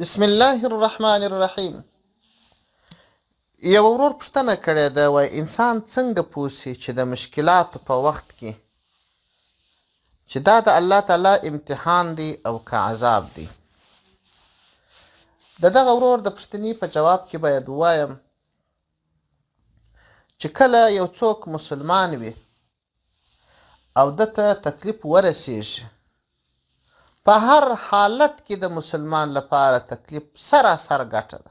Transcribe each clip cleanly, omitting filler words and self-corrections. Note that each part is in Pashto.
بسم الله الرحمن الرحیم. یو ورور پوښتنه کړې ده، وایي انسان څنګه پوه شي چې د مشکلاتو په وخت کې چې دا د الله تعالی امتحان دی او که عذاب دی؟ د دغه ورور د پوښتنې په جواب کې باید ووایم چې کله یو څوک مسلمان وي او ده ته تکلیف ورسیږي، په هر حالت کې د مسلمان لپاره تکلیف سراسر ګټه ده.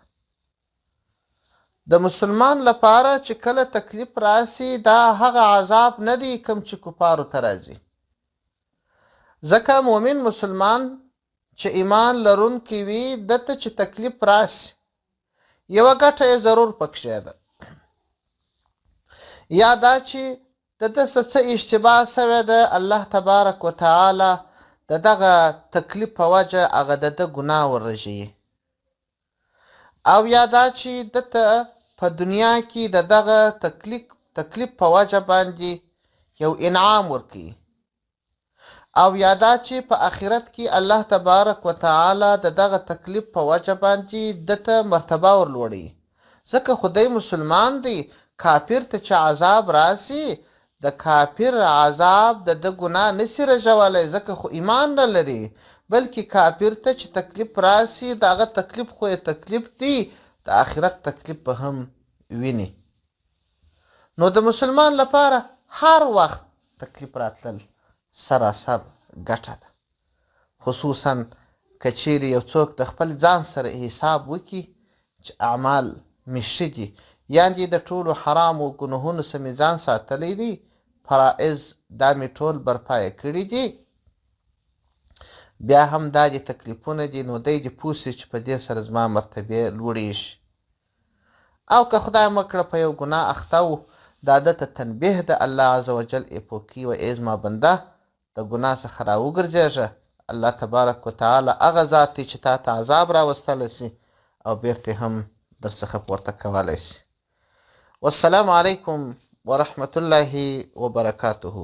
د مسلمان لپاره چې کله تکلیف راسي، دا هغه عذاب نه دی کوم چې کفارو ته راځي، ځکه مؤمن مسلمان چې ایمان لرونکی وي، ده ته چې تکلیف راسي یوه ګټه یې ضرور پکښې ده، یا دا چې د ده څه اشتباه سوې ده، الله تبارک وتعالی د دغه تکلیف په وجه هغه د ده ګناه ورژوي، او یا دا چې ده ته په دنیا کې د دغه تکلیف په وجه باندې یو انعام ورکوي، او یا دا چې په آخرت کې الله تبارک وتعالی د دغه تکلیف په وجه باندې ده ته مرتبه ورلوړوي. ځکه خو دی مسلمان دی، کافر ته چې عذاب راسي د کافر عذاب د ده ګناه نسي رژولی، ځکه خو ایمان نه لري، بلکې کافر ته چې تکلیف راسي د هغه تکلیف خو یې تکلیف دی، د آخرت تکلیف به هم ویني. نو د مسلمان لپاره هر وخت تکلیف راتلل سراسر ګټه ده، خصوصا که چیرې یو څوک د خپل ځان سره حساب وکړي چې اعمال مې ښه دي، یعنې د ټولو حرامو ګناهونو څخه مې ځان ساتلی دی، فرائض دا مې ټول برپایه کړي دي، بیا هم دا دې تکلیفونه دي، نو دی دې پوه شي چې په دې سره زما مرتبې لوړېږي. او که خدای مه کړه په یو ګناه اخته و، دا ده ته تنبیه ده، الله عز وجل یې پوه کوي، وایي ای زما بنده د ګناه څخه راوګرځېږه، الله تبارک وتعالی هغه ذات دی چې تا ته عذاب راوستلی شي او بیرته هم در څخه پورته کولی شي. والسلام علیکم ورحمة الله وبرکاته.